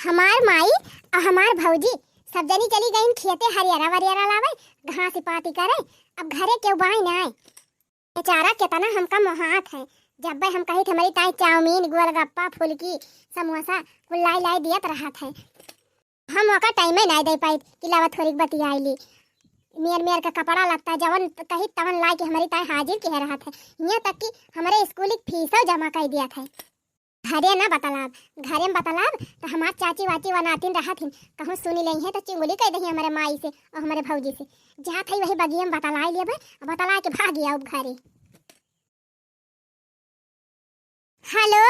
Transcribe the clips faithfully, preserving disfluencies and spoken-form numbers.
हमार माई अउर हमार भौजी सब जनी चली गईन खेते हरियरा वरियरा लावे, घास पाती करे। अब घरे केहू बाई नाय। बेचारा केतना हमका मोहात है, जब्बे हम कहित हमरी ताई चाउमीन, गोलगप्पा, फुलकी, समोसा कुल लाई लाई दियत रहत है। हम ओका टाइमे नाय दे पाइत कि लावा थोरिक बतियाई ली। मेर मेर के कपड़ा लत्ता जवन कहित तवन लाई के हमरी ताई हाजिर किहे रहत है। हियाँ तक कि हमरे स्कूल की फीसो जमा कइ दियत है। घरे ना बतलाब, घरे में बतलाब त हमार चाची वाची व नातिन रहत हिन, कहूँ सुनी लेइहें त चुंगली कइ दही हमरे माई से अउर हमरे भौजी से। जात हई वही बगिया में बतलाइ लेबे, अउर बतलाइ के भाग आउब घरे। हेलो।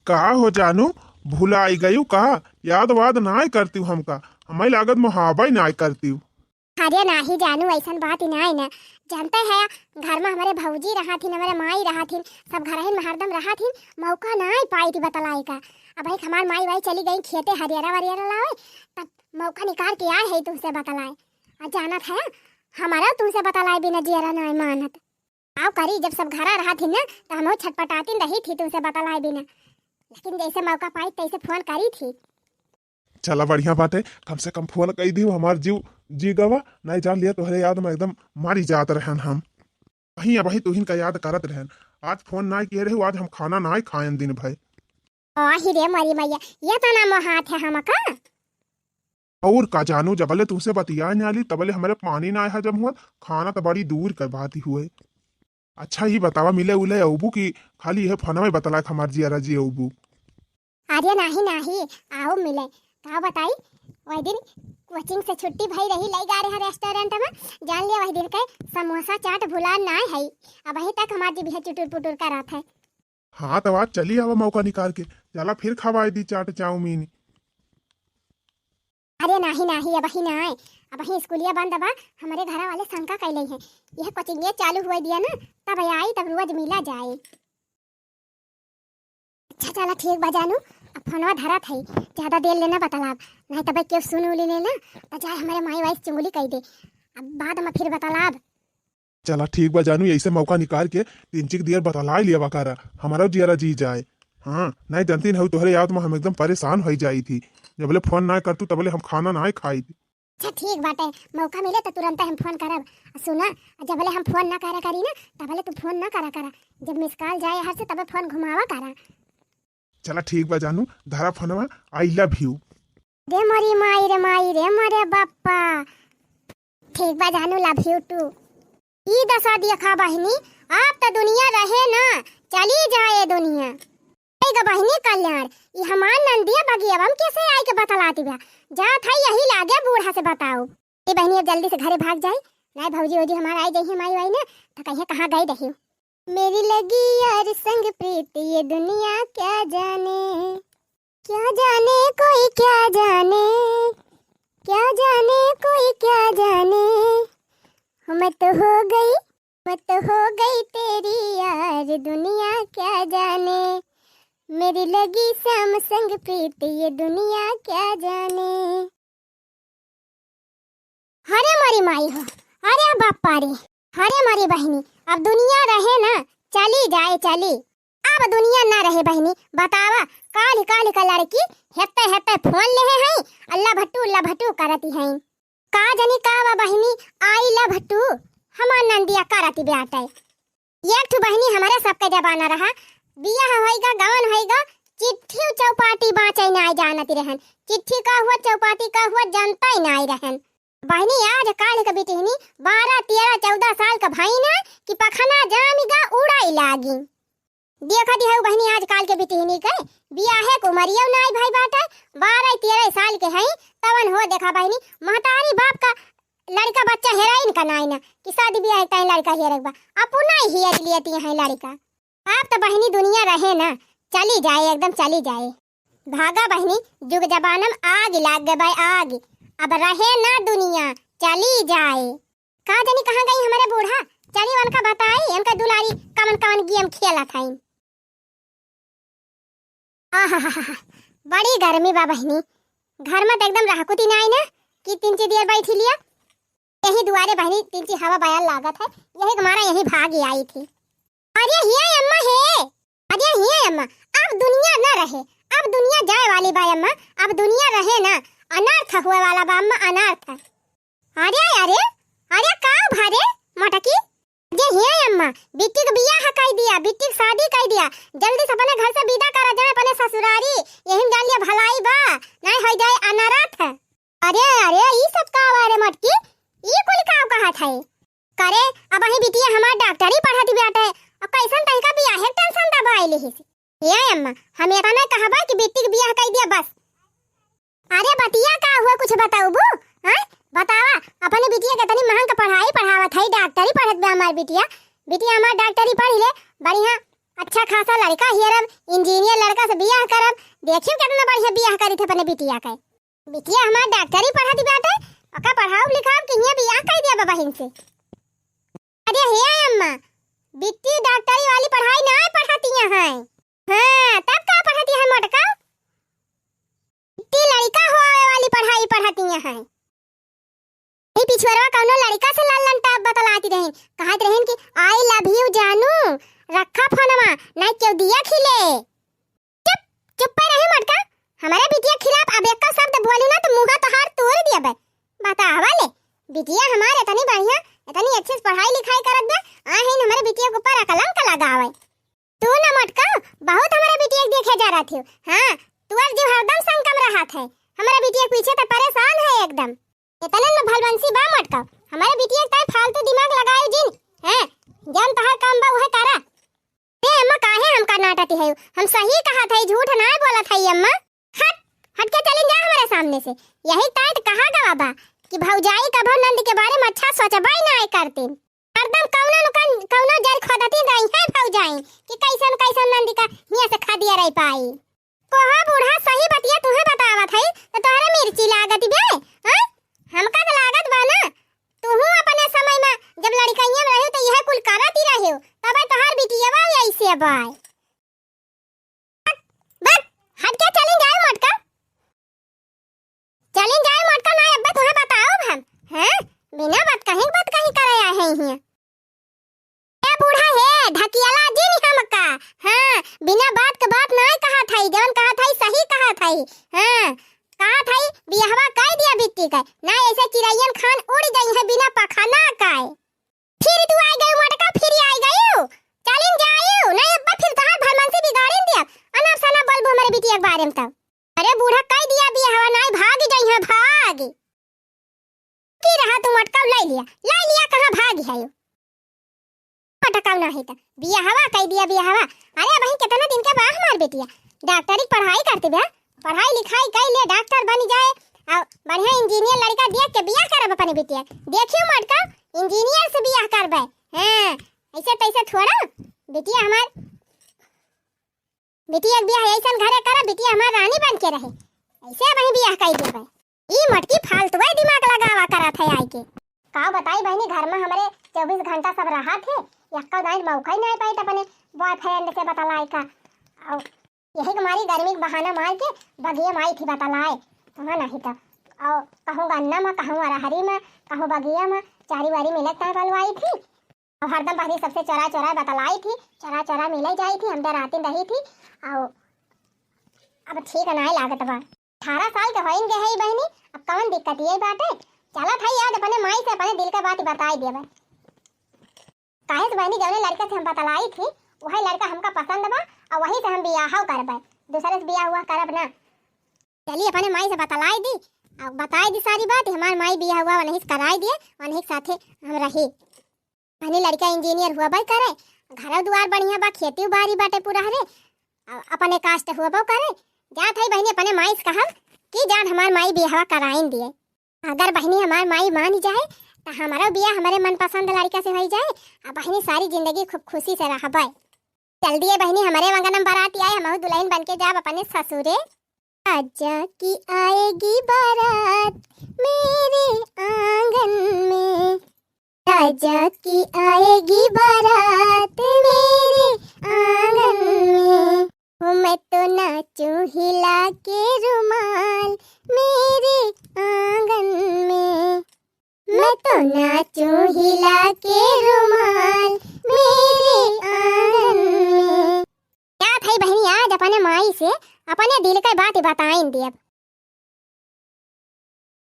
का हो जानू, भुलाई गयू का? याद वाद नाय करतीव हमका, हमें लागत मोहाबा ही नाय करतीव। अरे नाही जानू, अइसन बात ही नाय न। जानते है, घर में हमरे भौजी रहत हिन, हमरे माई रहत हिन, सब घरहिन में हरदम रहत हिन, मौका नाय पाई थी बतलाए का। अब एक हमार माई वाई चली गई खेते हरियरा वरियरा लावे, तब मौका निकाल के आए है तुमसे बतलाए। अउर जानत है, हमारा तुमसे बतलाए बिना जियरा नाय मानत। आव करी, जब सब घरा रहत हिन न, त हमहू छटपटातिन रही थी तुमसे बतलाए बिना, लेकिन जैसे मौका पाई तैसे फोन करी थी। चला बढ़िया बाटे, कम से कम फोन कई दियो, हमार जीव जी गवा, नाय जान लिया तोहरे याद में एकदम मारी जात रहन हम। वहीं अबही तुहिन का याद करत रहन, आज फोन नाय किए रहू, आज हम खाना नाय खायन दिन भर। आही रे मोरी मैया, ये तो ना मोहात है हमका। अउर का जानू, जबले तुमसे बतियाए ना ली, तबले हमरे पानी ना हजम हुआ, खाना त बड़ी दूर कर बात ही हुए। अच्छा, ही बतावा, मिले उले अउबू कि खाली यह फोनवे बतला के हमार जियरा जी अउबू? अरे नाही, नाही, आओ मिले। का बताई, वही दिन कोचिंग से छुट्टी भई रही, लई गा रहे हैं रेस्टोरेंट में, जान लिया वही दिन के समोसा चाट भुला ना है। अबही तक हमार जीभिया चुटुर पुटुर करत है। हाँ, तो आज चली आवा मौका निकाल के, चला फिर खवाए दी चाट चाउमीन। अरे नाही, नाही, अबही ना आए, अबही स्कूलिया बंद बा, हमरे घरा वाले शंका कैले हैं, यह कोचिंगिया चालू हुए दिया ना, तब आई, तब रोज मिला जाए। अच्छा, चला ठीक बा जानू, अब फोनवा धरत है, ज्यादा देर लेना बतलाब, नहीं तब केहू सुन उली ले ना, तो जाए हमरे माई वाई से चुंगली कई दे, अब बाद में फिर बतलाब। चला ठीक बा जानू, ऐसे मौका निकाल के तिनचिक दियर बतलाए लिया बा करा, हमारा जियरा जी जाए। हाँ, नहीं जानती नहीं, तोहरे याद में हम एकदम परेशान हो जाई थी। जबले फोन ना करतू तबले हम खाना ना खाई थी। अच्छा ठीक बाटे, मौका मिले तो तुरंत हम फोन करब। आ सुना, जबले हम फोन ना करा करी ना, तबले तू फोन ना करा करा। जब मिस कॉल जाए हर से तबे फोन घुमावा करा। चला ठीक बा जानू, धरा फोनवा, I love you। रे मोरी माई रे माई रे मोरे बाप्पा। ठीक बा जानू, love you too। ई दशा देखा बहिनी, अब त दुनिया रहे ना, चली जाए दुनिया। ए ग बहिनी कल्याण, ई हमार नंदिया बगिया अब हम कैसे आई के बतलाती बा? जात है यही लागे बूढ़ा से बताओ। ए बहिनी अब जल्दी से घरे भाग जाई, नाय भौजी वौजी हमार आई जइहे माई वाई ना, त कहिए कहाँ गई रही। मेरी लगी यार संग प्रीत ये दुनिया क्या जाने, क्या जाने कोई क्या जाने, क्या जाने कोई क्या जाने। मैं तो हो गई, मैं तो हो गई तेरी यार दुनिया क्या जाने। मेरी लगी श्याम संग प्रीत ये दुनिया क्या जाने। हरे मोरी माई हो, अरे बापा रे, हरे मोरी बहिनी, अब दुनिया रहे ना, चली जाए चली। अब दुनिया ना रहे बहिनी, बतावा, काल्हि काल्हि का लड़की हेत्ते हेत्ते फोन लेहे हैं, अल्ला भट्टू अल्ला भट्टू करती हैं। का जनी का बा बहिनी, I love you too, हमार नंदिया करती बाटे। एक ठो बहिनी हमरे सबके जमाना रहा, बियाह होइगा, गवन होइगा, चिट्ठी चौपाटी बाँचे नाय जानती रहन। चिट्ठी का हुआ, चौपाटी का हुआ, जानता ही नाय रहन। बहिनी आज काल्हि के बिटिहनी बारह, तेरह, चौदह साल के भई ना कि पखना जामिगा उड़ाई लागी। देखा दिहु बहिनी आज काल के बिटिहनी के बियाहे के उमरियो नाय भई बाटे, बारह, तेरह साल के हई, तवन हो देखा बहिनी महतारी बाप का लड़का बच्चा हेराइन का नाई ना कि शादी बियाह के ताई लड़का हेरे के बा, अपना ही हेर लियती हैं लड़का। अब तो बहिनी दुनिया रहे ना, चली जाए, एकदम चली जाए। भागा बहिनी, जुग जमाना में आग लाग गए बा, आग। अब रहे ना दुनिया, चली जाए। का जानी कहाँ गई हमारे बूढ़ा, चली उनका बताई, उनका दुलारी कवन कवन गेम खेलत हईन। आहाहाहा, बड़ी गर्मी बा बहिनी, घर में तो एकदम रहकुती नाई ना कि तीन चार देर बैठी लिया। यही दुआरे बहिनी तीन चार हवा बयार लागत है, यही के मारा यही भाग आई थी। अरे हिया अम्मा हे, अरे हिया अम्मा, अब दुनिया ना रहे, अब दुनिया जाए वाली बा अम्मा, अब दुनिया रहे ना, अनर्थ हुए वाला बा अम्मा, अनर्थ। अरे, अरे, अरे, का भा रे मोटकी? जे हिया अम्मा, बिट्टी के बियाह कई दिया, बिट्टी के शादी कई दिया, जल्दी से अपने घर से विदा करा जाए अपने ससुरारी, यही में जान लिया भलाई बा, नहीं हो जाए अनर्थ। अरे, अरे, ई सब का बा रे मोटकी? ई कुल का कहत है? करे, अबहीं बिटिया हमार डॉक्टरी पढ़त बाटे, अब कैसन तनिका बियाहे के tension दबाई लिहिस। ए अम्मा, हम एतना कहबा कि बिट्टी के बियाह कई दिया बस। अरे बतिया का हुआ, कुछ बताउबू? हैं? बतावा, अपने बिटिया के इतनी महंग के पढ़ाई पढ़ावत है, डॉक्टरी पढ़त बा हमार बिटिया। बिटिया हमार डॉक्टरी पढ़ ले, बढ़िया अच्छा खासा लड़का हेरब, इंजीनियर लड़का से बियाह करब। देखियो कितना बढ़िया बियाह करी थे अपने बिटिया के। बिटिया हमार डॉक्टरी पढ़त बाटे, ओका पढ़ाउब लिखाउब कि हियां बियाह कई दिया बहिन से। अरे हे अम्मा, बिट्टी डॉक्टरी वाली पढ़ाई ना पढ़तिया हैं। हाँ, तब का पढ़तिया हैं मोटका? बिट्टी लड़का होआवे वाली पढ़ाई पढ़तिया हैं। ई पिछुअरवा कौनो लड़का से लल्लन टाप बतलाती रहिन, कहत रहिन कि I love you जानू, रखा फोनवा, नहीं केहू दिया खिले। चुप, चुप्पे रहे मोटका। हमरे बिटिया के खिलाफ अब एको शब्द बोलू ना तो मुँह तोहार तोड़ दियबे। बतावा ले, बिटिया हमार इतनी बढ़िया, इतनी अच्छे से पढ़ाई लिखाई करत बा, आहिन हमरे बिटिया के ऊपर कलंक लगावे। तू ना मोटका, बहुत हमरे बिटिया के देखे जा रहा थी। हाँ, तोर जीव हरदम संकम रहत है, हमरे बिटिया के पीछे तो परेशान है एकदम। इतने में भलबंसी बा मोटका, हमरे बिटिया के ताई फालतू दिमाग लगाए जिन, हैं, जौन तोहार काम बा उहे करा। ए अम्मा, काहे हमका डांटत हई? हम सही कहत हई, झूठ नाय बोलत हई अम्मा। हट, हट के चलिन जा हमरे सामने से। यही ताईं त कहा गवा बा कि भौजाई कभो नंद के बारे में अच्छा सोचबे नाय करतीन। हरदम कौनो न कौन-, कौनो जर खोदती रही है भौजाई कि कैसन कैसन नंद का हियां से खदिया रह पाई। कोहा बूढ़ा, सही बतिया तुहे बतावत हई, त तोहरे मिर्ची लागत बे, हैं? हमका त लागत बा ना, तुहू अपने समय में जब लड़कइया में रहियो त इहे कुल करत ही रहियो, तबे तोहार बिटियवा ऐसे बाय। बक, बक, हट के चलिन जाए मोटका। चलिन जाए मोटका, ना अब्बे तुहे बताउब हम, हैं? बिना बात कहीं, बात कहीं करे आए हैं हियां। ए बूढ़ा हे, ढकियाला जिन हमका। हाँ, बिना बात के बात नाय कहत हई, जवन कहत हई सही कहत हई। हाँ, कहत हई बियहवा कई दिया बिट्टी के, ना ऐसे चिरैयन खान उड़ गई है बिना पखना के। फिर तू आई गई मोटका, फिर आई गई। चलिन जायू, ना अब्बा फिर तोहार भलमनसी बिगाड़िन दिया। अनाप सनाप बोलबू हमरे बिटिया के बारे में तब। अरे बूढ़ा कई दिया बियहवा, नाय भाग गई है, भाग। की रहा तू मटकाऊ लाई लिया, लाई लिया, कहाँ भागी है यो? मटकाऊ नाही त बियाहवा कई दिया बियाहवा। अरे अबहीं कितना दिन के बा हमार बिटिया, डॉक्टरी के पढ़ाई करती बा, पढ़ाई लिखाई कई ले डॉक्टर बन जाए और बढ़िया इंजीनियर लड़का देख के बियाह करब अपने बिटिया। देखियो मटकाऊ इंजीनियर से बियाह करबे। हाँ, ऐसे तैसे थोड़ा बिटिया हमार बिटिया के बियाह ऐसन घरे करा, बिटिया हमार रानी बन के रहे। ऐसे वही बियाह कई देबे। ई मटकी फालतू है दिमाग लगावा करत है आई के। का बताई बहनी, घर में हमरे चउबीस घंटा सब रहत है, यक्का दाई मौका ही नहीं पाई अपने बॉयफ्रेंड से बतलाए का। और यही के मारी गर्मी के बहाना मार के बगिया में आई थी बतलाए, वहाँ नहीं तो। और कहूँ गन्ना में, कहूँ अरहरी में, कहूँ बगिया में, चारी वारी मिलत है बलवाई थी। अब हरदम बहरी सबसे चोरा चोरा बतलाई थी, चोरा चोरा मिले जाई थी, हम डरातिन रही थी। और अब ठीक नाय लागत बा। अठारह साल के होइन गए है बहनी, अब कौन दिक्कत ये बाटे? चलत है आज अपने माई से अपने दिल के बात बताई देबे। काहे से बहनी, जौने लड़के से हम बतलाई थी, वही लड़का हमका पसंद बा और वही से हम बियाह करबे, दूसरे से बियाह हुआ करब ना। चली अपने माई से बतलाई दी और बताई दी सारी बात, हमार माई बियाह हुआ वनही से कराई दिए, वनही के साथे हम रही। भले लड़का इंजीनियर हुआ बा करे, घर दुआर बढ़िया बा, खेती बाड़ी बाटे पूरा हरे, अ-, अपने कास्ट हुआ बा करे। जात है बहनी अपने माई से कहब कि जान हमार माई बियाहवा कराइन दिए। अगर बहनी हमार माई मान जाए तो हमारा बियाह हमारे मनपसंद लड़का से हो जाए, आ बहनी सारी जिंदगी खूब खुशी से रहबे। जल्दी ये बहनी हमारे अंगन में बारात आए, हमहू दुल्हन बन के जाब अपने ससुरे। राजा की आएगी बारात मेरे आंगन में, राजा की आएगी बारात मेरे आंगन में, ओ मैं तो नाचूं हिला के रुमाल मेरे आंगन में, मैं तो नाचूं हिला के रुमाल मेरे आंगन में। जात है बहनी आज अपने माई से अपने दिल के बात बताइन देब।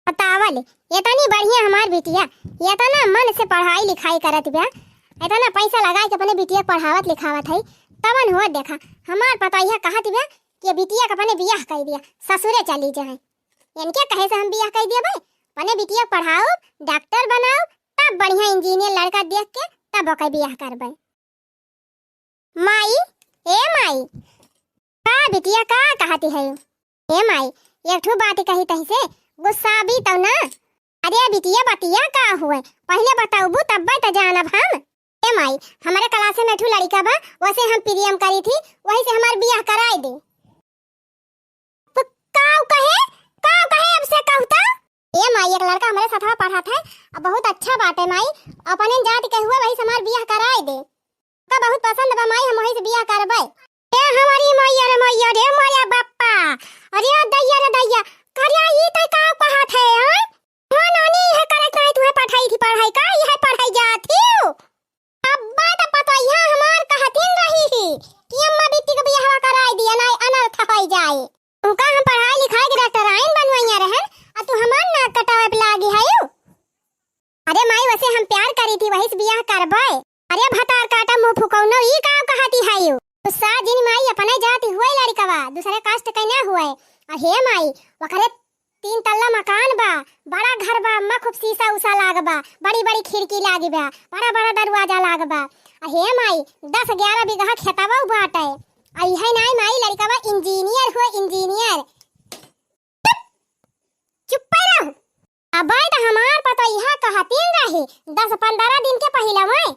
बतावल, इतनी बढ़िया हमार बिटिया, इतना मन से पढ़ाई लिखाई करत बा, इतना पैसा लगाइ के अपने बिटिया के पढ़ावत लिखावत है, तवन होत देखा, हमार पतोहिया कहत बा कि बिटिया के अपने बियाह कइ दिया, ससुरे चली जाए। इनके कहे से हम बियाह कइ दिया भाई, अपने बिटिया के पढ़ाउब, डॉक्टर बनाउब, तब बढ़िया इंजीनियर लड़का देख के तब ओके बियाह करबे। माई, ए माई, का बिटिया का कहती है? ए माई, एक ठो बात कही तही से गुस्सा भी तो ना। अरे बिटिया, बतिया का हुए, पहिले बतउबू तब्बे तो जानब हम। ए माई, हमरे क्लासे में एक ठो लड़िका बा, वसे हम प्रेम करी थी, वही से हमार बियाह कराइ दे। तो काउ कहे, काउ कहे अब से कहू तो? ए माई, एक लड़का हमरे साथवा पढ़त है, अब बहुत अच्छा बाटे माई, अपने जाति के हुए वही से हमार बियाह कराइ दे। का बहुत पसंद बा माई, हम वही से बियाह करबै। ए हमारी मैया रे मैया रे, मोरे बाप्पा, अरे दैया रे दैया, करिया ई तै का कहत है, हाँ? हाँ नानी, इहे करत नाहीं तुहे पठाई थी पढ़ाई का, इहे पढ़ाई जात ही। अब्बा त पतोहिया हमार कहतिन रही ही कि अम्मा बिट्टी के बियाहवा कराई दिया, नाहीं अनर्थ होइ जाए। उनका हम पढ़ाई लिखाई के डॉक्टराइन बनवइया रहन, आ तू हमार नाक कटावे पे लागी है यू। अरे माई, वसे हम प्यार करी थी, वही से बियाह करबै। अरे भतार काटा मुंह फुकौनो, ई का कहती है यू? गुस्सा जिन माई, अपने जाति हुए लड़िकवा, दूसरे कास्ट के ना हुए। अरे माई, वकरे तीन तल्ला मकान बा, बड़ा घर बा, अम्मा खूब शीशा उसा लाग बा, बड़ी बड़ी खिड़की लागी बा, बड़ा बड़ा दरवाजा लाग बा। आ हे माई, दस ग्यारह बीघा खेतवा बाटे। आ इहे नाई माई, लड़िकवा इंजीनियर हुए, इंजीनियर। चुप, चुप्पे रह। अबे त हमार पतोहिया कहतिन रही, दस पन्द्रह दिन के पहिले में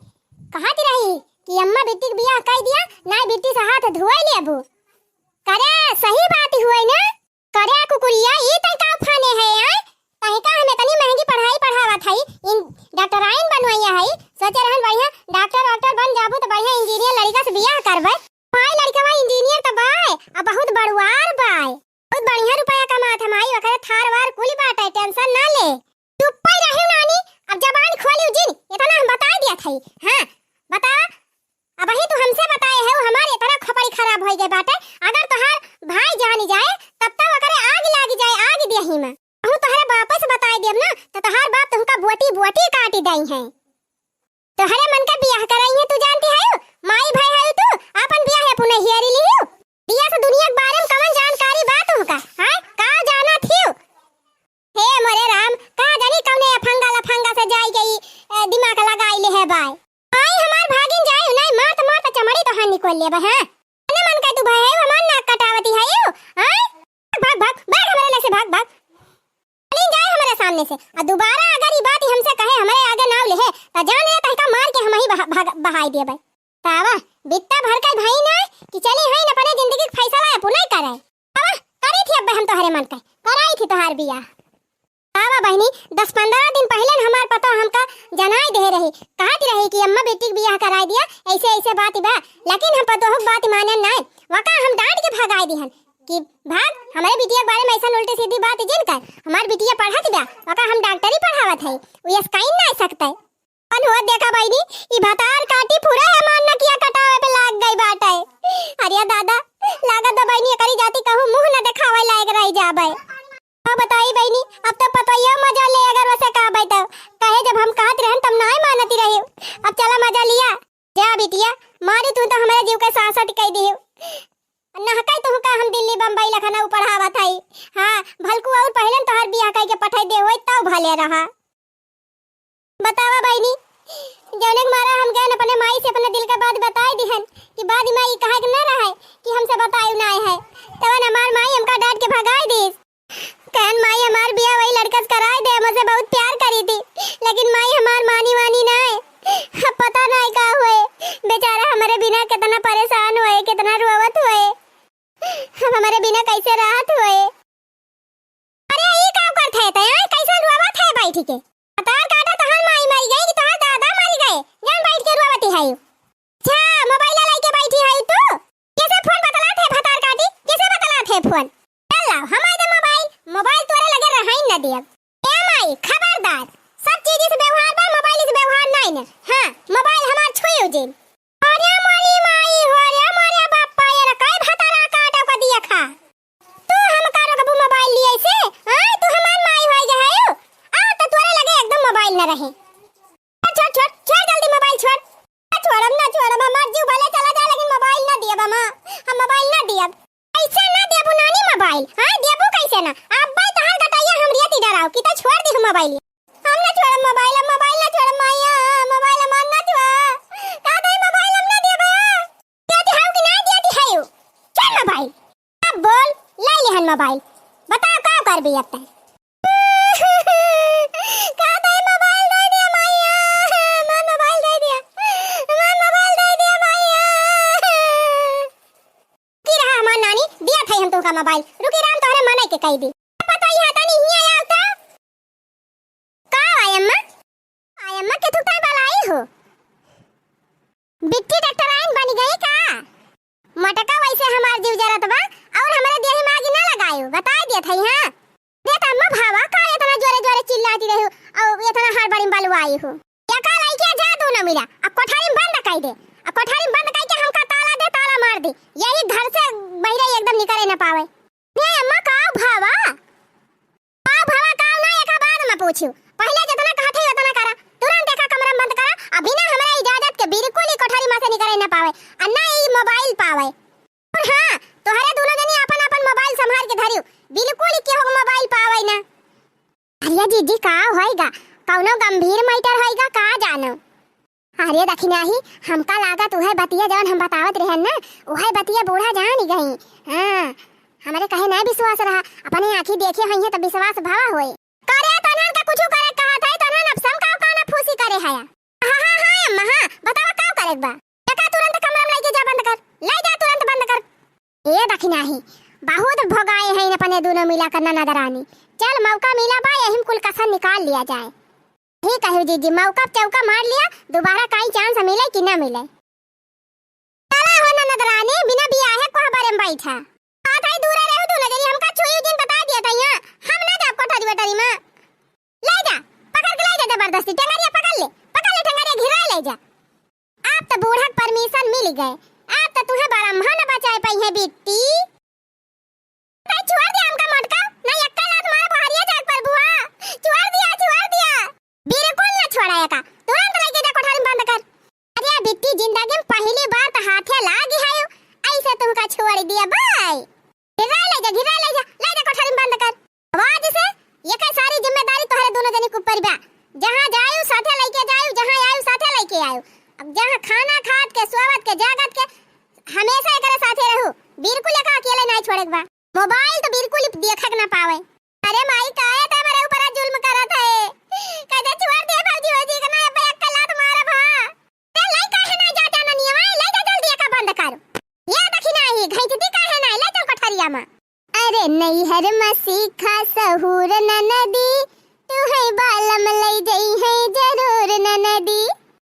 कहत रही कि अम्मा बिट्टी के बियाह कई दिया, नाई बिट्टी से हाथ धोए लेबू। करे सही बात हुए ना? करे कुकुरिया, ई तै का फाने है, आय? तहिका हम इतनी महंगी पढ़ाई पढ़ावत हई, इन डॉक्टराइन बनवइया हई, सोचे रहन बढ़िया डॉक्टर वॉक्टर बन जाबू त बढ़िया इंजीनियर लड़िका से बियाह करबै। माई लड़िकवा इंजीनियर त बाय, आ बहुत बड़ुआर बाय, बहुत बढ़िया रुपया कमात है माई, ओकरे थार वार कुल बाटे, टेंशन ना ले। चुप्पे रहियो नानी, अब जबान खोलियो जिन, इतना हम बताइ दिया थई। हाँ, बतावा, अबही तू हमसे बताए है, हमार इतना खोपड़ी खराब होइ गए बाटे। अगर तोहार भाई जानी जाए, तब तो ओकरे आग लागी जाए, आग देही में। कहूँ तोहरे बाप से बताए देब ना, तो तोहार बाप तुमका बोटी बोटी काटी दई है। तोहरे मन का बियाह कराई है, तू जानती है, माई भाई है तू, आपन बियाह अपने हियरी लियो। बियाह से दुनिया के बारे में कवन जानकारी बा तुमका, हाँ? का जाना थी? हे मोरे राम, का जानी कवने अफंगा लफंगा से जाई के ई, ए, दिमाग लगाई ले है बाय। आई हमार भागिन जाई, नाई मारत मारत चमड़ी तोहार निकोल लेबे, हाँ? मने मन का तू भाई है, हमार नाक कटावती है यू, हाँ? भाग, भाग, भाग हमरे ले से, भाग, भाग। चली जाए हमरे सामने से। आ दोबारा अगर ई बात हमसे कहे, हमरे आगे नाव लेहे, त जान ले तहिका मार के हमही बहा-, भाग-, बहाई देबे। तावा, बित्ता भर के भाई ना कि चली हईन अपने जिंदगी के फैसला अपने करे। तावा, करी थी अब्बे हम तोहरे मन के, कराई थी तोहार बियाह। तावा बहिनी, दस पन्द्रह दिन पहिले न हमार पतोह हमका जनाई दे रही, कहत रही कि अम्मा बिट्टी के बियाह कराई दिया, ऐसे ऐसे बात बा, लेकिन हम पतोह के बात मानन नाय। वका हम डांट के भगाई दिहन कि भाग, हमरे बिटिया के बारे में ऐसा उल्टी सीधी बात जिन कर, हमार बिटिया पढ़त बा, वका हम डॉक्टरी पढ़ावत है, उ यस काइन ना सकते। अन हुआ देखा बहिनी, ई भतार काटी पूरा हमार नकिया कटावे पे लाग गई बाटे। अरे दादा, लागत बा बहिनी, एकरी जाति कहूँ मुँह न देखावे लायक रह जाबे। का बताई बहिनी, अब तो पतोहिया मजा ले, अगर वसे कहबे तो। कहे जब हम कहत रहन तब नाय मानती रही। अब चला मजा लिया। जा बिटिया, मारी तू तो हमारे जीव के सासत कह दियो। नहकाई तुहका हम दिल्ली बम्बई लखनऊ पढ़ावत हई। हाँ, भलकू और पहले न तोहर बियाह कह के पठाई दे होई तब भले रहा। बतावा बहिनी, जौने के मारा हम गए न अपने माई से अपने दिल का बात बताई दिहन कि बाद में ई कहे के न रहे कि हमसे बतायु नाय है। तवन हमार माई हमका डांट के भगाई दीस। कहन माई हमार बियाह वही लड़का से कराई दे, हमसे बहुत प्यार करी थी, लेकिन माई हमार मानी वानी नाय। अब पता नाय का हुए, बेचारा हमारे बिना कितना परेशान हुए, कितना रोवत हुए। अब हमारे बिना कैसे रहत हुए। अरे, ई का करत है तै? आय, कैसन रोवत है बैठ के? भतार काटा, तोहार माई मरी गई कि तोहार दादा मरी गए? जान बैठ के रोवत है। अच्छा, मोबाइल लेके बैठी है तू? कैसे फोन बतलात है भतार काटी? कैसे बतलात है फोन? चल लाओ, हमारे दे मोबाइल, मोबाइल तोरे लगे रहाई न दियब। ए माई, खबरदार, सब चीज से व्यवहार बा, मोबाइल से व्यवहार नहीं ने। हाँ, मोबाइल हमार छुई जिन। अरे मोरी माई हो रे, मोरे बापा, ये रे, काई भतारा काटा को दिया खा। है। छोड़, छोड़, छोड़ जल्दी मोबाइल छोड़। ना छोड़ब, ना छोड़ब, हमार जीव भले चला जाए, लेकिन मोबाइल ना दियब हम, हम मोबाइल ना दियब। कैसे ना देबू नानी मोबाइल? हाँ, देबू कैसे ना? अब भाई तहार गटैया हम रियती डराओ कि तो छोड़ दी हम मोबाइल। हम ना छोड़ब मोबाइल, हम मोबाइल ना छोड़ब माइया, मोबाइल हमार ना छुआ। का दई मोबाइल हम ना देबे। देती हऊ कि ना देती हऊ? छोड़ मोबाइल। अब बोल, ले लिहन मोबाइल। बताओ का करबी अब तैं? का दई मोबाइल दे दिया माइया, हमार मोबाइल दे दिया, हमार मोबाइल दे दिया माइया। रुकी रहा हमार नानी, दिया था हम तुमका मोबाइल। रुकी रहा हम तोहरे मने के कही दी। पता ही है तनी हिया आओ तो। का आय अम्मा? आय अम्मा के थुक ताई बलाई हो? बिट्टी डॉक्टराइन बनी गई का? मटका वैसे हमार जीव जरत बा और हमरे देह में आगी ना लगायो, बताई देत हई, हाँ? देत अम्मा भावा का इतना जोरे जोरे चिल्लाती रही और इतना हड़बड़ी में बलुआई हो? एका लइके जा दोनों मिला, अब कोठारी में बंद कई दे, अब कोठारी में बंद कई के हमका ताला दे, ताला मार दे, यही घर से बहिरे एकदम निकरे न पावे। ए अम्मा, काव भावा? काव भावा, काव ना, एका बाद में पूछियो। पहिले जितना कहत है, उतना करा। तुरंत एका कमरा में बंद करा। आ बिना हमरा इजाजत के बिल्कुल ही कोठरी में से निकरे ना पावे। आ ना ई मोबाइल पावे। और हाँ, तोहरे दोनों जनी आपन आपन मोबाइल संभाल के धरियो। बिल्कुल ही केहू के मोबाइल पावे ना। अरे जीजी, का होइगा? कौनो गंभीर मैटर होइगा का जानो? अरे दखिनाही, हमका लागत उहे बतिया जवन हम बतावत रहन ना, उहे बतिया बूढ़ा जान गई। हाँ, हमरे कहे ना विश्वास रहा, अपने आँखी देखे होइहे त विश्वास भवा होए। करे तनन का कुछु करे कहत है, तनन अब सम का काना फूसी करे है। हाँ, हाँ, हाँ, अम्मा, हाँ, बतावा का करे बा? एका तुरंत कमरा में लेके जा, बंद कर, ले जा, तुरंत बंद कर। ए दखिनाही, बहुत भोगाए हैं अपने दोनों मिला कर ननद रानी। चल मौका मिला बा, यही में कुल कसर निकाल लिया जाए। ठीक है जीजी, मौका चौका मार लिया, दोबारा काई चांस मिले कि ना मिले। चला हो ननद रानी, बिना बियाहे कोहबरे में बैठा। बात है दूरे रहो दोनों जनी, हमका छुई जिन बता दिया था यहाँ, हम ना जाब कोठरी वोठरी में। ले जा, पकड़ के ले जा जबरदस्ती, टंगरिया पकड़ ले, पकड़ ले टंगरिया, घिरा ले जा। आप तो बूढ़ा के परमिशन मिल गए, आप तो तुम्हें ब्रह्मा न बचाए पाई है बिट्टी। भाई छोड़ दिया हमका मोटका, नहीं एक्का लात मारे बहरिया जाग पर बुआ। छोड़ दिया, छोड़ दिया। बिल्कुल ना छोड़ा एका, तुरंत लेके जा कोठरी में बंद कर। अरे बिट्टी, जिंदगी में पहली बार तो हाथे लागी है, ऐसे तुमका छोड़ दिया भाई। घिरा ले जा, घिरा ले जा, ले जा कोठरी में बंद कर। अब आज से ये कई सारी जिम्मेदारी तोहरे दोनों जनी के ऊपर बा। जहाँ जायु साथे लेके जायु, जहाँ आयु साथे लेके आयु। अब जहाँ खाना खात के, सोवत के, जागत के, हमेशा एकरे साथे रहू। बिल्कुल एका अकेले नहीं छोड़े के बा। मोबाइल तो बिल्कुल ही देखे के ना पावे। अरे माई, काहे ते हमरे ऊपर जुल्म करत है? कहते छोड़ दे भौजी, भौजी के ना, अब एक लात मारब, हाँ। ए, लइका है ना, जा, जा, ननिया, ए, ले जा, जल्दी एका बंद कर। ये देखी ना, ये घैंचती का है ना, ले चल कोठरिया में। अरे नैहर में सीखा सहूर ननदी, तू है बालम ले जई है जरूर ननदी।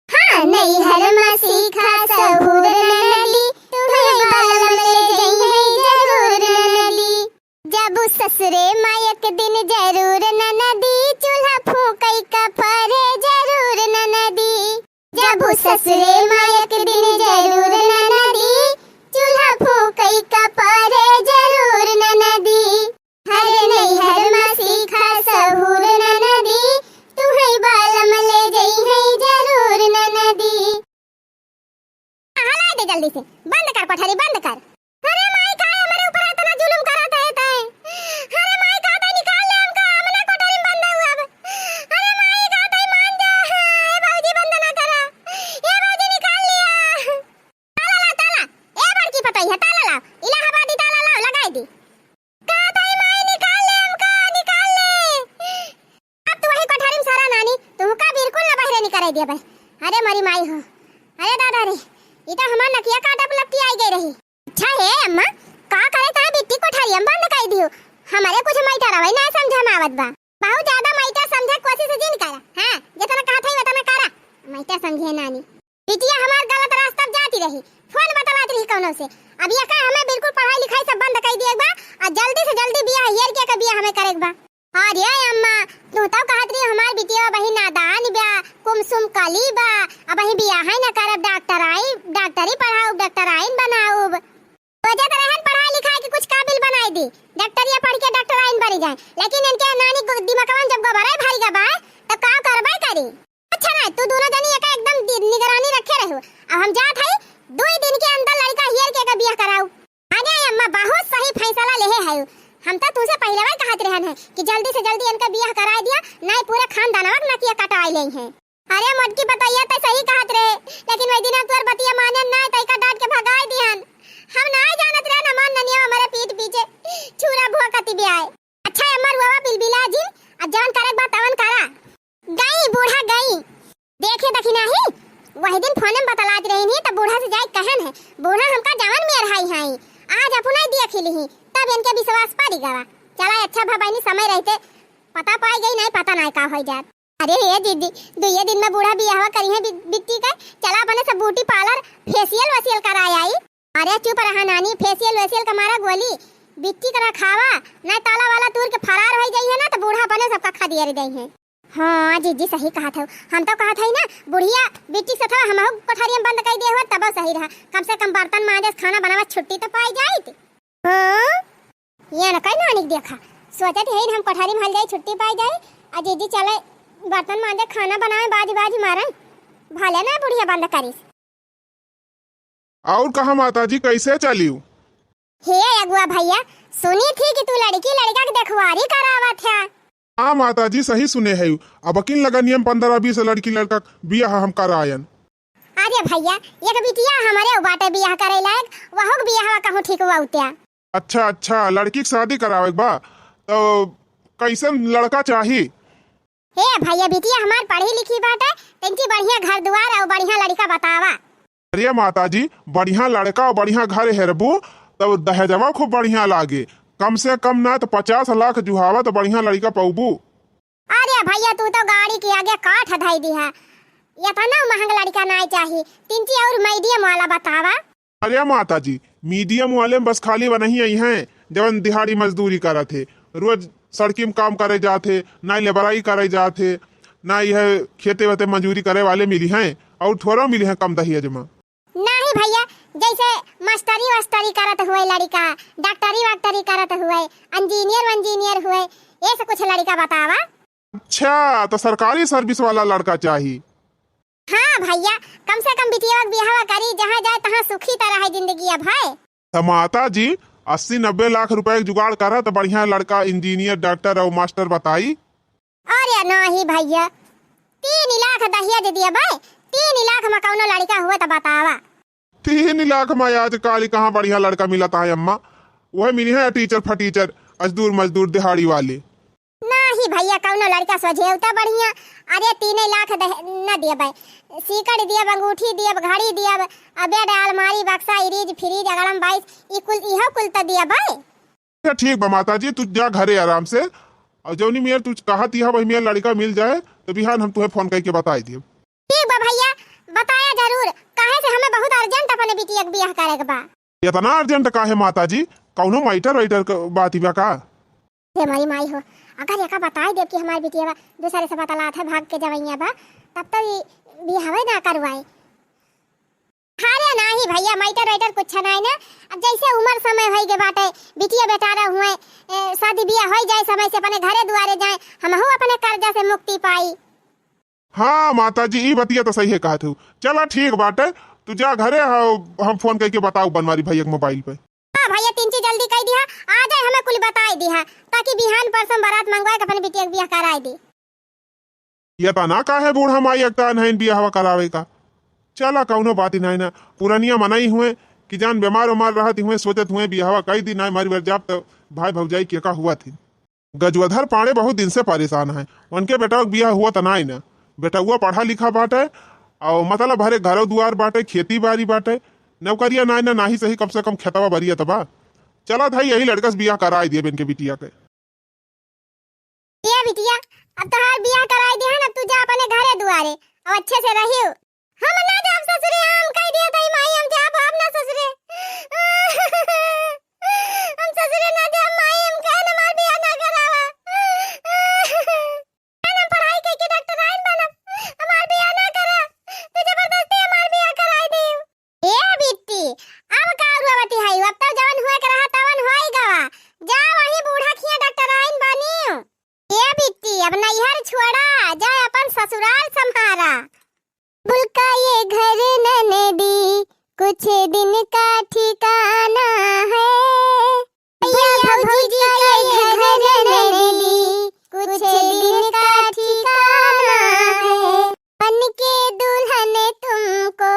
हाँ, नैहर में सीखा सहूर ननदी, तू है बालम ले जई है जरूर ननदी। जब ससुरे माँ एक दिन जरूर ननदी, चूल्हा फूकई का परे जरूर ननदी। जब ससुरे माँ एक दिन जरूर ननदी, चूल्हा फूकई का परे जरूर ननदी। हर नैहर माँ सीखा सहूर ननदी, तुहई बालम ले जई है जरूर ननदी। हला दे जल्दी से, बंद कर कोठरी, बंद कर। अरे माई, काहे हमरे ऊपर इतना जुलुम करत है तै? अरे माई, का तै निकाल ले हमका, हम ना कोठरी में बंद हुआ अब। अरे माई, का तै मान जा, ए भौजी बंद ना करा, ए भौजी निकाल लिया। ताला ला, ताला, ए बड़की पतोहिया, ताला ला, इलाहाबादी ताला ला, लगाई दी। का तै माई निकाल ले हमका, निकाल ले। अब तू वही कोठारी में सारा नानी, तुहका बिल्कुल ना बहरे निकरे दिया भाई। अरे मरी माई हो, अरे दादा रे, ई तो हमार नकिया काटा पलटी आई गई रही। अच्छा हे अम्मा, का करे तै बिट्टी कोठारी में बंद कर दियो? हमारे कुछ मैटर रवै ना समझ में आवत बा। बहुत ज्यादा मैटर समझे कोशिश जिन करा। हाँ, जितना कहत है उतना करा। मैटर समझे नानी। बिटिया हमार गलत रास्ता पे जाती रही, फोन बतलात रही कौनो से। अब ये का हमें बिल्कुल पढ़ाई लिखाई सब बंद कर दिए बा, और जल्दी से जल्दी बियाह हेर के का बियाह हमें करे के बा। अरे अम्मा, तू तो कहत रही हमार बिटिया वही नादान बा, कुमसुम कली बा, अब वही बियाह है ना करब, डॉक्टर आई, डॉक्टरी पढ़ाऊब, डॉक्टर आइन बनाऊब। वजह तो रहन पढ़ाई लिखाई के कुछ काबिल बनाई दी, डॉक्टरिया पढ़ के डॉक्टर आइन बनी जाए, लेकिन इनके नानी गो-, दिमागवा में जब गोबरे भर गवा बा, तो का करबे कर अच्छा ना, तू दोनों जनी एका एकदम दि-, निगरानी रखे रहू। अब हम जात हई, दुई दिन के अंदर लड़का हेर के एका बियाह कराऊ। अरे अम्मा, बहुत सही फैसला लेहे हऊ। हम तो तुमसे पहिले ही कहत रहन है कि जल्दी से जल्दी इनका बियाह कराए दिया, नहीं पूरे खानदानवा के नकिया कटवाई लेई हैं। अरे मोटकी पतोहिया, तै सही कहत रहे, लेकिन वही दिन तोर बतिया माने ना, तै का डांट के भगाई दिहन। हम ना जानत रहे ना मान ननिया हमारे पीठ पीछे छुरा भोंकती भी आए। अच्छा अम्मा, रुआवा बिलबिला जिन, अब जवन करे के बा तवन करा। गई बूढ़ा गई। देखे देखी नाही, वही दिन फोन में बतलात रही नहीं, तब बूढ़ा से जाए कहन है, बूढ़ा हमका जवन मेर हाई हाई, आज अपना ही देख ली, तब इनके विश्वास पड़ी गवा। चला अच्छा भा बहिनी, समय रहते पता पाई गई, नहीं पता नहीं का हो जात। अरे हे दीदी, दुइये दिन में बूढ़ा बियाहवा करी है बि-, बिट्टी का, चला अपने सब ब्यूटी पार्लर फेशियल वेशियल कराए आई। अरे चुप रहा नानी, फेशियल वेशियल का मारा गोली, बिट्टी का रखावा, नहीं ताला वाला तूर के फरार हो जाई है ना, तो बूढ़ा अपने सबका खदेर दे है। हाँ जीजी, सही कहत हऊ, हम तो कहत हई ना, बुढ़िया बिट्टी से थवा हमहू कोठरिया में बंद कर दे हुआ तब सही रहा, कम से कम बर्तन मांजे, खाना बनावे छुट्टी तो पाई जाइत। हाँ, ये न कई नानी के देखा, सोचत है हम कोठरी में हल जाई, छुट्टी पाई जाई, आ जीजी चले बर्तन मांजे, खाना बनावे, बाजी बाजी मारे, भले ना बुढ़िया बंद करिस। और कहा माता जी, कैसे चलियो? हे अगुआ भैया, सुनी थी कि तू लड़की लड़का के देखवारी करावत है। हाँ माता जी, सही सुने है। अब अकिन लगनियम पंद्रह बीस लड़की लड़का के बियाह हम करायन। अरे भैया, एक बिटिया हमारे बाटे बियाह करे लायक, वहू के बियाह कहूँ ठीक हुआ उत्या। अच्छा अच्छा, लड़की के शादी करावे के बा, तो कैसन लड़का चाही? हे भैया, बिटिया हमार पढ़ी लिखी बाटे, तनकी बढ़िया घर दुआर और बढ़िया लड़का बतावा। अरे माता जी, बढ़िया लड़का और बढ़िया घर हेरबू, तब दहेजवा खूब बढ़िया लागे। कम से कम ना तो पचास लाख जुहावा तो बढ़िया लड़का पौबू। अरे भैया, तू तो गाड़ी के आगे काठ धई दिहा। इतना महंग लड़का नाई चाही, तिनकी और मीडियम वाला बतावा। अरे माता जी, मीडियम वाले में बस खाली वनही आई हैं, जवन दिहाड़ी मजदूरी करत है, रोज सड़की में काम करे जात है, ना लेबराई करे जात है, ना यह खेते वेते मजूरी करे वाले मिली हैं, और थोड़ा मिली हैं कम दहेज में। नहीं भैया, जैसे मास्टरी वास्टरी करत हुए लड़का, डॉक्टरी वाक्टरी करत हुए, इंजीनियर वंजीनियर हुए, ये से कुछ लड़का बतावा। अच्छा, तो सरकारी सर्विस वाला लड़का चाही? हाँ भैया, कम से कम बिटिया के बियाहवा करी, जहाँ जाए तहाँ सुखी तरह है जिंदगी अब है। तो माता जी, अस्सी नब्बे लाख रुपए के जुगाड़ करा तो बढ़िया लड़का इंजीनियर, डॉक्टर और मास्टर बताई। अरे नहीं भैया, तीन लाख दहेज दिए बे, तीन लाख में कौनो लड़का हुए तो बतावा। तीन लाख में आजकल कहाँ बढ़िया लड़का मिलत है अम्मा, वह मिली है टीचर फटीचर, अजदूर मजदूर दिहाड़ी वाले। नाही भैया, कौनो लड़का सोझे उता बढ़िया। अरे तीन लाख दह-, न दियबे, सीकड़ दियब, अंगूठी दियब, घड़ी दियब, आ बेड, अलमारी, बक्सा, इरीज, फ्रीज, अगड़म बाइस, ई कुल, इहो कुल त दियबे। अच्छा ठीक बा माता जी, तू जा घरे आराम से, और जौनी मेर तू कहत ही वही मेर लड़का मिल जाए तो बिहान हम तुहे फोन करके बताई दियब। ठीक बा भैया, बताया जरूर, काहे से हमें बहुत अर्जेंट अपने बिटिया के बियाह करे के बा। इतना अर्जेंट काहे माता जी, कौनो मैटर वैटर क बात बा का? हे मोरी माई हो, अगर एका बताई देब कि हमार बिटिया बा, दूसरे से बतलात है, भाग के जवैया बा, तब तो ई बियाहवे ना करवाए। अरे नाही भैया, मैटर वैटर कुछ नाही ना। अब जैसे उम्र समय होई गे बाटे, बिटिया बेटारा हुए, ए, शादी बियाह होई जाए, समय से अपने घरे दुआरे जाए, हमहू अपने कर्जा से मुक्ति पाई। हाँ माता जी, ई बतिया तो सही है कहत हूँ। चला ठीक बाटे, तू जा घरे, हम, हम फोन करके बताऊ बनवारी भैया के मोबाइल पे। हाँ भैया, तिनची जल्दी कह दिहा, आ जाए, हमें कुल बताई दिहा, ताकि बिहान परसों बारात मंगवाए के अपने बिटिया के बियाह कराए दी। ये तना काहे बूढ़ा माई एकटा अनहैन बियाहवा करावे का? चला कौनो बात ही नहीं ना, पुरनिया मनई हुए कि जान बीमार उमार रहत हुए, सोचत हुए बियाहवा कई दिन आए मर बर जाब तो भाई भौजाई के का हुआ थी। गजवधर पांड़े बहुत दिन से परेशान है, उनके बेटवा के बियाह हुआ त नाई ना। बेटवा पढ़ा लिखा बाटे, और मतलब भरे घरो दुआर बाटे, खेती बाड़ी बाटे, नौकरिया नाई ना, नाही सही कम से कम खेतवा बरिया त बा। चला धाई यही लड़का से बियाह कराई दिए इनके बिटिया के। ए बिटिया, अब तोहार बियाह कराई दिहन, अब तू जा अपने घरे दुआरे, अब अच्छे से रहियो। हम ना जाब ससुरे, हम कह दिया तई माई, हम जाब, हम ना ससुरे। हम ससुरे ना जाब माई, हम कहे हमार बियाह ना करावा। हम पढ़ाई कइके डॉक्टर आइन बनब, हमार बियाह ना करा, तू जबरदस्ती हमार बियाह कराई दे। ए बिट्टी, अब का रुआवती है, अब तो जवन हुए के रहा तवन होई गवा। जा वही बूढ़ा खिया डॉक्टर आइन बनियो। ए बिट्टी, अब नैहर छोड़ा, जा अपन ससुराल सम्हारा। बुलका ये घर ननदी, कुछ दिन का ठिकाना है। भैया भौजी का ये घर ननदी, कुछ दिन का ठिकाना है। बन के दुल्हन तुमको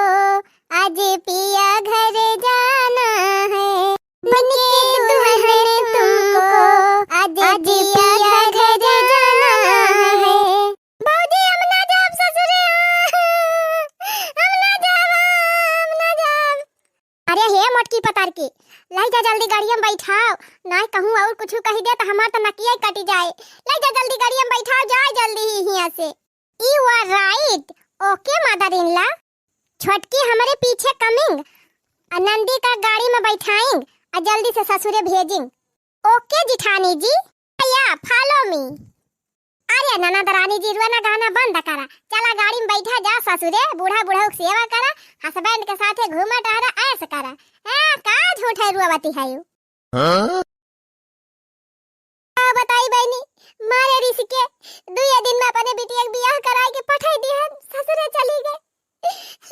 आज पिया घर जाना है। बन के दुल्हन तुमको आज पिया घर जाना है। भौजी, हम ना जाब ससुरे, हम ना जाब, हम ना जाब। अरे हे मोटकी पतार की, लाई जा जल्दी गाड़िया में बैठाओ, नाहीं कहूँ और कुछ कही दे तो हमार तो नकिया ही कटी जाए। लाई जा जल्दी गाड़िया में बैठाओ, जाए जल्दी ही हियाँ से। You are right, OK mother in law। छोटकी हमरे पीछे coming, आ नंदी का गाड़ी में बैठाइंग, आ जल्दी से ससुरे भेजिंग। OK जिठानी जी, भैया follow me। अरे ननद रानी जी, रुआ ना गाना बंद करा, चला गाड़ी में बैठा जा ससुरे, बूढ़ा बूढ़ा के सेवा करा, husband के साथे घूमा टहरा, ऐश करा। ए, का झूठे रुआ बतिहायु? हाँ? का बताई बहिनी, मारे रिस के दुए दिन में अपने बिटिया के बियाह कराए के पठाई दिहन, ससुरे चली गए।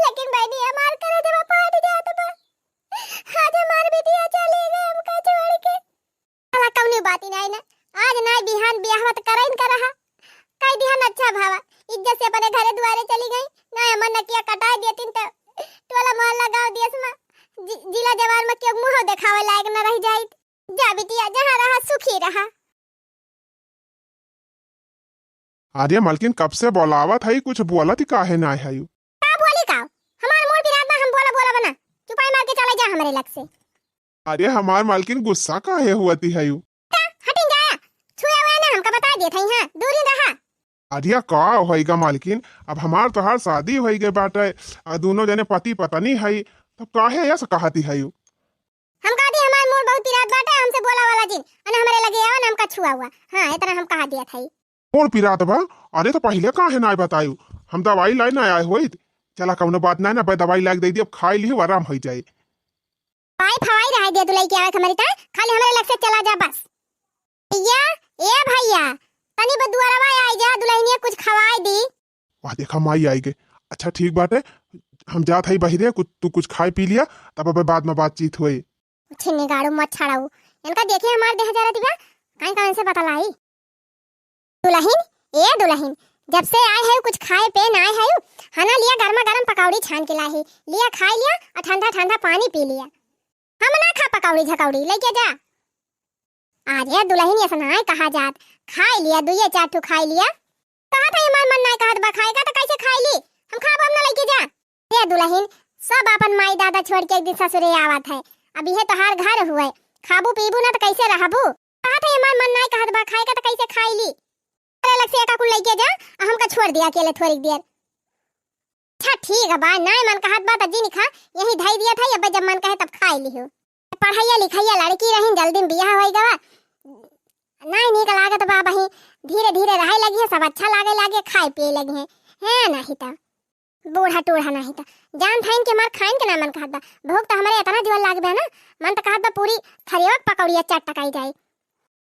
लेकिन बहिनी, हमार करेजवा फाट जात बा। आज हमार बिटिया चली गए हमका छोड़ के। चला कौनो बात ही नाहीं ना, आज नाहीं बिहान बियाहवा त करइन का रहा। कई दिहन अच्छा भावा, इज्जत से अपने घरे दुआरे चली गई, नाहीं हमर नकिया कटाए देतिन त टोला मोहल्ला गाँव देश में जि-, जिला जवार में केहू मुँह देखावे लायक न रह जाइत। जा बिटिया, जहाँ रहा सुखी रहा। अरे मलकिन, कब से बोलावत हई, कुछ बोलत ही काहे नाहीं हयू? का बोली का? हमार मूड़ पिरात बा, हम बोला बोला बना। चुपाई मार के चला जा हमरे लग से। अरे हमार मलकिन, गुस्सा काहे हुअती हयू? का? हटिन जाया। छुआ हुआ ना, हमका बता देत हई, हाँ, दूरी रहा। अरे का होइगा मलकिन, अब हमार तोहार शादी होइगे बाटे, आ दूनो जने पति पत्नी हई, तब काहे ऐसा कहती हयू? हम कहती हमार मूड़ बहुत पिरात बाटे, हमसे बोला वाला जिन, अने हमरे लगे आवा ना हमका छुआ हुआ। हाँ, इतना हम कहा दिया था। मूड़ पिरात बा? अरे तो पहिले काहे नाहीं बतायू? हम दवाई लाई ना आए होइत। चला कौनो बात नाहीं ना, बे दवाई लाग दे दी, अब खाई ली, आराम हो जाए। पाई फवाई रहा दे दुलई के आवे के हमरी ता, खाली हमरे लग से चला जा बस। भैया, ए भैया, तनी बदुआरवा आई जा, दुलहिनिया कुछ खवाई दी। वाह, देखा, माई आई गए। अच्छा, ठीक बाटे, हम जात हई बहिरे, कुछ, तू कुछ खाए पी लिया, तब अबे बाद में बातचीत होई। छिन्नी गाड़ू मत छड़ाऊ, इनका देखिए हमार देह जरत बा, काई का इनसे बतलाई। दुलहिन, ए दुलहिन, जब से आए है कुछ खाए पे ना आए है, हना लिया गर्मा गर्म पकौड़ी छान के लाही, लिया खाए लिया और ठंडा ठंडा पानी पी लिया। हम ना खा पकौड़ी झकौड़ी, लेके जा। अरे दुलहिन, ऐसा नाहीं कहा जात, खाए लिया, दुइये चार ठो खाए लिया। कहा था हमार मन नाहीं कहत बा खाए का, तो कैसे खाए ली? हम खाब, हम ना लेके जा। ए दुलहिन, सब अपन माई दादा छोड़ के एक दिन ससुरे आवत है। अब इहे तोहार घर हुए, खाबू पीबू ना तो कैसे रहबू? कहा था हमार मन नाहीं कहत बा खाए का, तो कैसे खाए ली? अरे लग से एका कुल लेके जा, आ हमका छोड़ दिया अकेले थोड़ी देर। अच्छा ठीक है बा, नाहीं मन कहत बा त जिन खा, यही धई दिया था, अब जब मन कहे तब खाए लिहो। पढ़ाइया लिखाइया लड़की रही, जल्दी में बियाह होई गवा। नाहीं नीक लागत बा बही, धीरे धीरे रहे लगी है, सब अच्छा लागे लागे, खाए पिए लगी है, है नाहीं त बूढ़ा टूढ़ा नाहीं त जान थाइन के हमार खाइन के ना मन कहत बा। भूख त हमरे इतना जोर लाग बा ना, मन त कहत बा पूरी थरिया पकौड़िया चट टकाई जाए।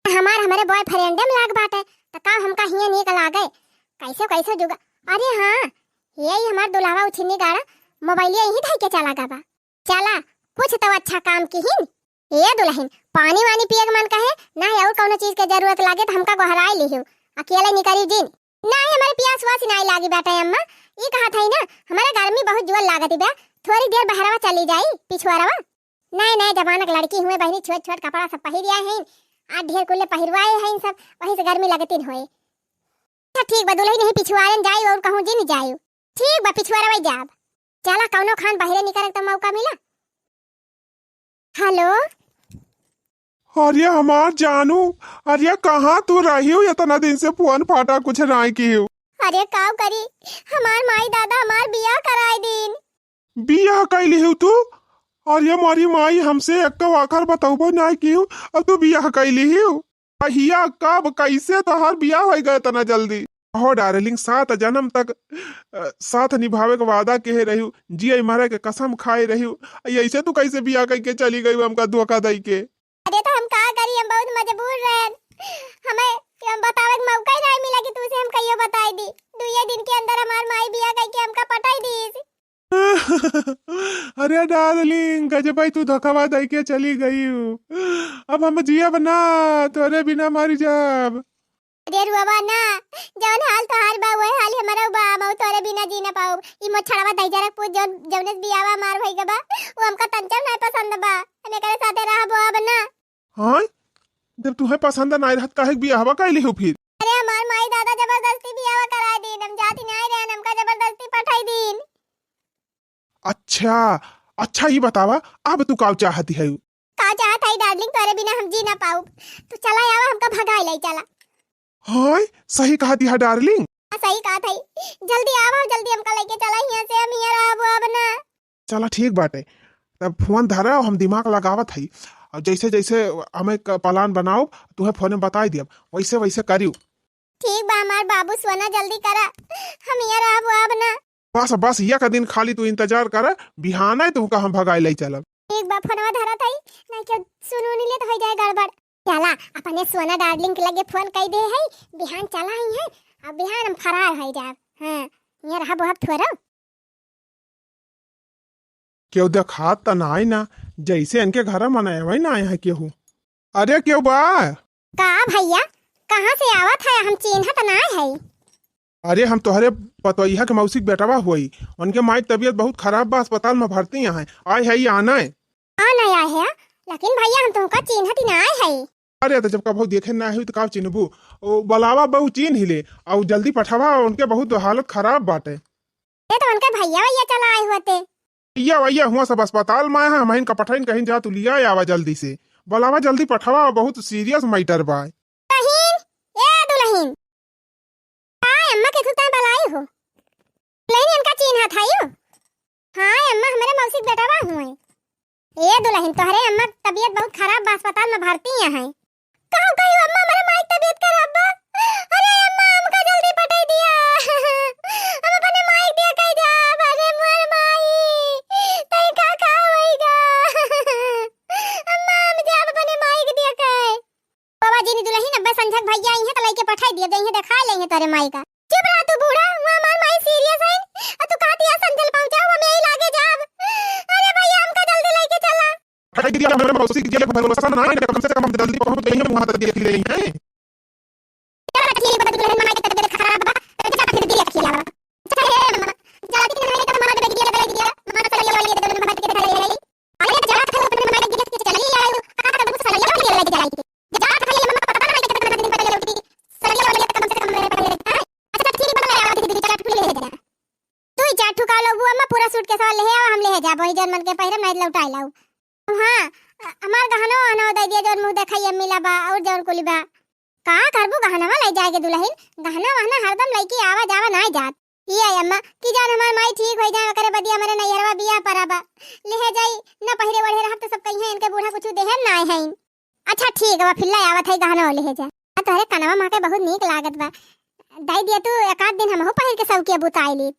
हमार हमरे boyfriend में लाग बाटे, त का हमका हियां नीक लागे? कैसे कैसे जुगा, अरे हाँ, यही हमार दुल्हवा उछिन्नी गाड़ा मोबाइलिया यही धई के चला गा बा। चला, कुछ तो अच्छा काम किहिन। ए दुलहिन, पानी वानी पिए के मन कहे, नाहीं और कौनो चीज के जरूरत लागे त हमका गोहराए लिहियो, अकेले निकरी जिन। नाहीं, हमरे पियास वास नाहीं लागी बाटे अम्मा, ई कहत हई ना, हमरे गर्मी बहुत जोर लागत बा, थोड़ी देर बहरवा चली जाई, पिछुआरवा। नए नए जमाना के लड़की हुए बहिनी, छोट छोट कपड़ा सब पहिर आए हैं, आ ढेर कुल्ले पहिरवाए हैं सब, वही से गर्मी लगती न होए। अच्छा ठीक बा, दुलही नहीं पिछुआरे न जाई और कहूँ जिन जाई। ठीक बा, पिछुआरे वही जाब। चला कौनो खान बहरे निकले तो मौका मिला। हेलो। अरे हमार जानू, अरे कहाँ तू रही हो इतना दिन से, फोन फाटा कुछ नाहीं की हो? अरे काव करी, हमार माई दादा हमार बियाह कराए दीन। बियाह कैली हो तू? अरे मोरी माई, हमसे एक आखर बतौबो नाहीं की हो, अब तू बियाह कैली हो? कहिया, कब, कैसे तोहार बियाह होइ गए इतना जल्दी? हो डार्लिंग, सात जन्म तक, अ, साथ निभावे के वादा केहे रही, जिए मरे के कसम खाए रही, ऐसे तू कैसे बियाह करके चली गई हमका धोखा दई के? अरे तो हम का करी, हम बहुत मजबूर रहन, हमें हम बतावे के मौका ही नहीं मिला कि तुझसे हम कहियो बताई दी। दुइये दिन के डार्लिंग, गजबई तू धोखावा दई के चली गई। अब हम जियब ना, तोरे बिना मर जाब। अरे रुआवा ना, जवन हाल तोहार बा, वही हाल हमरो बा। हम तोरे बिना जी ना पाउब। ई मोछड़वा दहिजरक पूत जौन, जौने से बियाहवा हमार भई गवा, वो हमका तंचम नाय पसंद बा। हम एकरे साथे रहबो अब ना। हाँ, जब तुहे पसंद नाय रहत, काहे के बियाहवा कइली हो फिर? अरे हमार माई दादा जबरदस्ती बियाहवा कराय दीन, हम जाती नाय रहन, हमका जबरदस्ती पठाई दीन। अच्छा, अच्छा, ई बतावा, अब तू का चाहती है? का चाहत है डार्लिंग, तोरे बिना हम जी ना पाउब। तू चला आवा, हमका भगाई लाई चला। हाँ, सही कहती है डार्लिंग। हाँ, सही कहत है। जल्दी आवा, जल्दी हमका लेके चला हियाँ से, हम हियाँ रहबो अब ना। चला ठीक बाटे, तब फोन धरा, हम दिमाग लगावत हई। और जैसे जैसे हमें क-, प्लान बनाओ, तुहे फोन में बताई दियब, वैसे वैसे करियो। ठीक बा हमार बाबू सोना, जल्दी करा, हम हियाँ रहबो अब ना। बस बस, एक दिन खाली तू इंतजार करा, बिहाने तुहका हम भगाई लाई चलब। ठीक बा, फोनवा धरत हई, नहीं के सुन उन ले तो हो जाए गड़बड़। चला, अपने सोना डार्लिंग के लगे फोन कई दे है, बिहान चला आई है, अब बिहान हम फरार हो जाब। हाँ, हियाँ रहबो अब थोड़ा। केहू देखात त नाई ना, जैसे इनके घर मनयवै ना आए हैं केहू। अरे केहू बा? का भैया, कहाँ से आवत है? हम चीन्हत नाई है। अरे हम तोहरे पतोहिया के मौसी के बेटवा होई, उनके माई के तबीयत बहुत खराब बा, अस्पताल में भर्ती हैं, आए है ये आने। हाँ नाई आए है, लेकिन भैया हम तुमका चीन्हत ही नाई है। अरे तो जब कभू देखे ना हुई तो का चिन्हबू? ओ, बुलावा बहू चीन्ह ही ले, और जल्दी पठावा, उनके बहुत हालत खराब बाटे। ए, तो उनके भैया वैया चला आए हुए थे। भैया वैया हुआ सब अस्पताल में है, हम इनका पठाइन कहीं जा, तू लिया आवा जल्दी से। बुलावा जल्दी पठावा, बहुत सीरियस मैटर बा। दुलहिन, ए दुलहिन। हाय अम्मा के तू तय बुलाई हो। दुलहिन इनका चीन्हा था यू। हाय अम्मा, हमारे मौसी के बेटवा हुए। ए दुलहिन, तोहरे अम्मा के तबीयत बहुत खराब बा, अस्पताल में भर्ती हैं। का हो गई अम्मा, हमारे माई के तबीयत खराब बा। अरे अम्मा, हमका जल्दी पठाई दिया। हम अपने माई के दिया कह जाब। अरे मोर माई, तई का का होइगा। अम्मा, हम जाब अपने माई के दिया कह। बाबा जी ने दुलहिन, अब्बे संझक भैया आई हैं तो लइके पठाई दिया, जइहे देखा लेंगे तोरे माई का। चुप रहा तू बूढ़ा, वो हमार माई सीरियस है। आ तू कहती है संझल पहुंचाओ, हम यही लागे जाब। अरे भैया, हमका जल्दी लइके चला। अरे दीदी, हमारे मौसी के लिए भरोसा ना है, कम से कम हम जल्दी पहुंच गए हैं, वहां तक देख ले रही हैं। चला ठीक बा, दुलहिन माई के तबीयत खराब बा, तो जा फिर गिरिया खिलावा। अच्छा हे मम्मा, जल्दी नहीं तो हमारा बेटी के लिए, मम्मा चला ये वाली, मम्मा के लिए। अरे जा तो अपने माई के लिए चली आयो, का कर तुमको सलाह ये वाली चलाई। जा तो खाली मम्मा को पता ना कि कितना दिन पहले उठी, सलाह ये वाली कम से कम मेरे पहले। अच्छा ठीक बा, मैं आवा दीदी, चला ठीक ले जा। तू ही चार ठुका लो, वो अम्मा पूरा सूटकेस वाला ले आवा, हम ले जाबो, वही जौन मन के पहिरब, नहीं लौटाई लाऊ। हाँ, अ-, हमार गहनो वहनो दे दिया, जौन मुँह देखाई अम्मी ला बा, और जौन कुली बा। का करबू गहनवा ले जाए के दुलहिन? गहना वहना हरदम लइके आवा जावा नाय जात। ई आई अम्मा, कि जान हमार माई ठीक होई जाए, ओकरे बदिया हमरे नैहरवा बियाह परा बा। लेहे जाई, न पहिरे ओढ़े रहब त सब कहिए इनके बूढ़ा कुछु देहे नाय हईन। अच्छा ठीक बा, फिर ले आवत है गहना लेहे जा। आ तोहरे कनवा माँ के बहुत नीक लागत बा। दे दिया तू एक आध दिन हमहू पहिर के सौकिया बुताई लीत।